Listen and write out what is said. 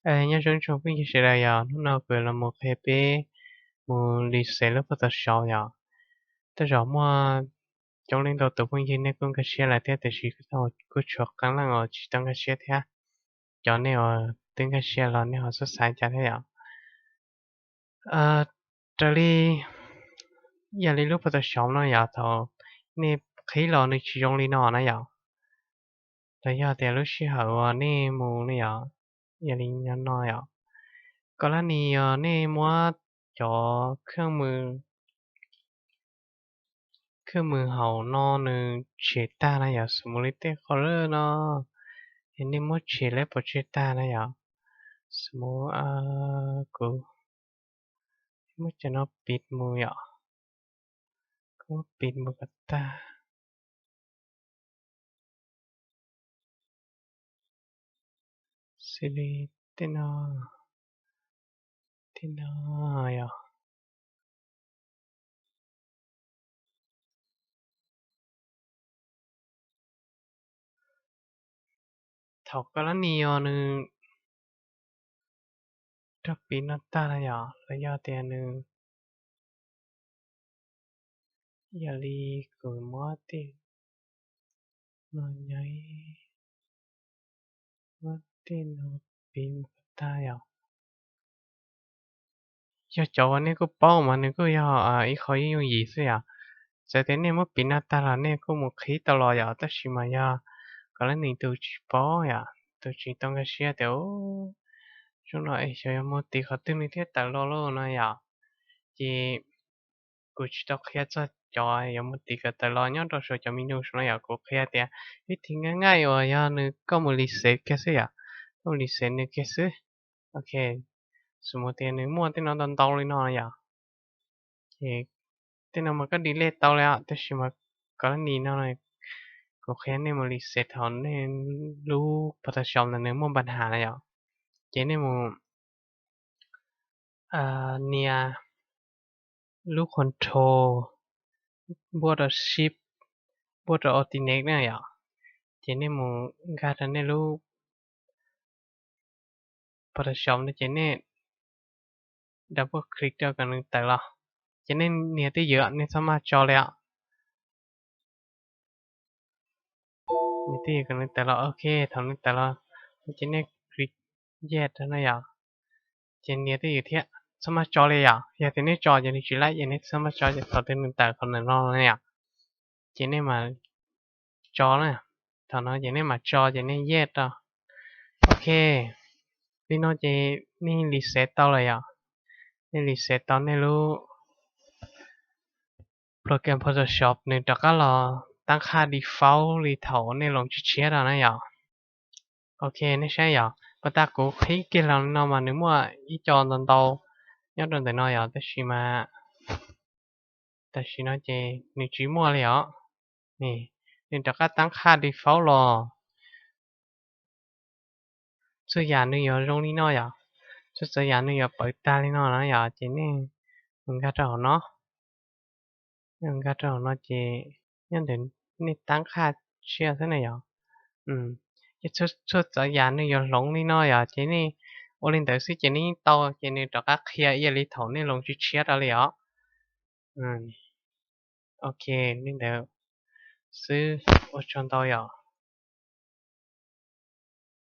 Nyob zoo tsoom phooj ywg sawv daws yom, hnub no kuv los mus qhia peb mus reset lub Photoshop yom. Tej zaum muaj coob leej ntau tus phooj ywg nej kuj nkag siab lawm thiab, tiam sis kuj tshuav qee leej uas tsis tau nkag siab thiab. Cov nej uas twb nkag siab los nej ho xav xav cas thiab yom. Raws li, yog li lub Photoshop no yom, thaum nej qhib los nws tsis zoo li no na yom, los yog tias lub sij hawm uas nej mus ne yom, yog li no yom, koj lab nis yog nej muab cov khej mws hauv no nws tshem tag na yom, xws mus li tej qhov lawm no, es nej muab tshem lawm pov tseg tag na yom, xws mus kuv muab cov no piv mus yom, kuv muab piv mus kom tag. Xws li tej no, tej no yom. Thaum koj lab nis yog nws rog piv no tag na yom, los yog tias nws, yog li kuv muab tej no nyaib, muab tej no piv mus kom tag yom. Yog cov uas nej kuj paub mas nws kuj yog ib qho yooj yooj yim xwb yom. Txawm tias nej muab piv no tag los nej kuj mus qhib tau los yom, tab sis mas yog koj lab nis tus tsis paub yom, tus tsis tau nkag siab tias zoo no es xyov yuav mus tiv qhov twg nws thiaj tawm los lauj no yom, ces kuv tsis tau qhia txog cov yuav mus tiv kom tawm los nyob rau saum cov menu saum no yom, kuv qhia tias vib thib nqaij nqaij uas yog nws koj mus reset kiag xwb yom, koj mus reset nws kiag xwb. Ok, xws mus tias nws muaj tej no ntau ntau li no yom, ces tej no mas koj delete tau li os, tab sis mas koj lab nis no, kuv qhia nej mus reset thaum nej lub Photoshop ntawd nws muaj npa has na yom, ces nej mus nias lub control npuaj rau shift npuaj rau Alt Delete na yom, ces nej mus nkag rau nej lub Photoshop no ces nej double click rau kom nws tawm los, ces nej nias twj ywm, nej txhob maj tso li os. Nias twj ywm kom nws tawm los, ok, thaum nws tawm los ces nej click yes rau na yom, ces nias twj ywm thiab, txhob maj tso li yom, yog tias nej tso ces nws tsis laib, ces nej txhob maj tso, ces thaum twg nws tawm qhov ntawm no yom, ces nej mam tso na, thaum no ces nej mam tso ces nej yes rau. Ok, li no ces nej reset tau lawm yom, nej reset tau nej lub program Photoshop nws rov qab los tab qhaj default li thaum nej loo tshiab tshiab rau na yom. Ok, nej saib yom, pas tas kuv qhib kiag los li no mas nws muaj ib co ntau ntau nyob rau ntawm no yom, tab sis mas tam sim no ces nws tsis muaj li os. Nws rov qab tab qhaj default los. Txhua yam nws yuav zoo li no yom, txhua txhua yam nws yuav pawv tag li no na yom, ces nej mus nkag rau hauv no, nej mus nkag rau hauv no ces nyob ntawm nej tab qhaj tshiab xwb na yom. Ces txhua txhua yam nws yuav hloov li no yom, ces nej ua li ntawd xwb ces nej yeej tau, ces nws rov qab qhia ib yam li thaum nej loo tshiab tshiab rau li os. Ok, li ntawd xwb, ua tsaug ntau yom.